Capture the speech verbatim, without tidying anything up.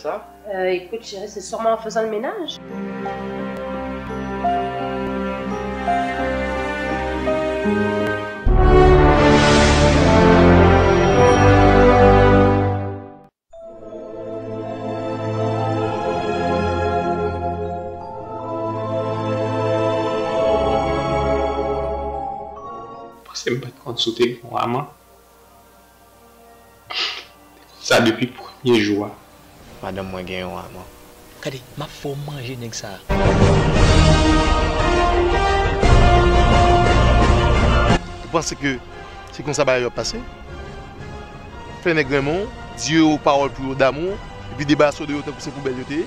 Euh, écoute, chérie, c'est sûrement en faisant le ménage. Panse m pa t konn si w te gen yon aman. Sa depi premye jou a. Madanm mwen gen yon aman. Gade, m ap fè w manje nèg sa. Ou panse ke se konsa bagay yo ap pase? Fè nèg renmen w, di yo pawòl pou yo damou, epi debarase w de yo tankou se poubèl yo te ye.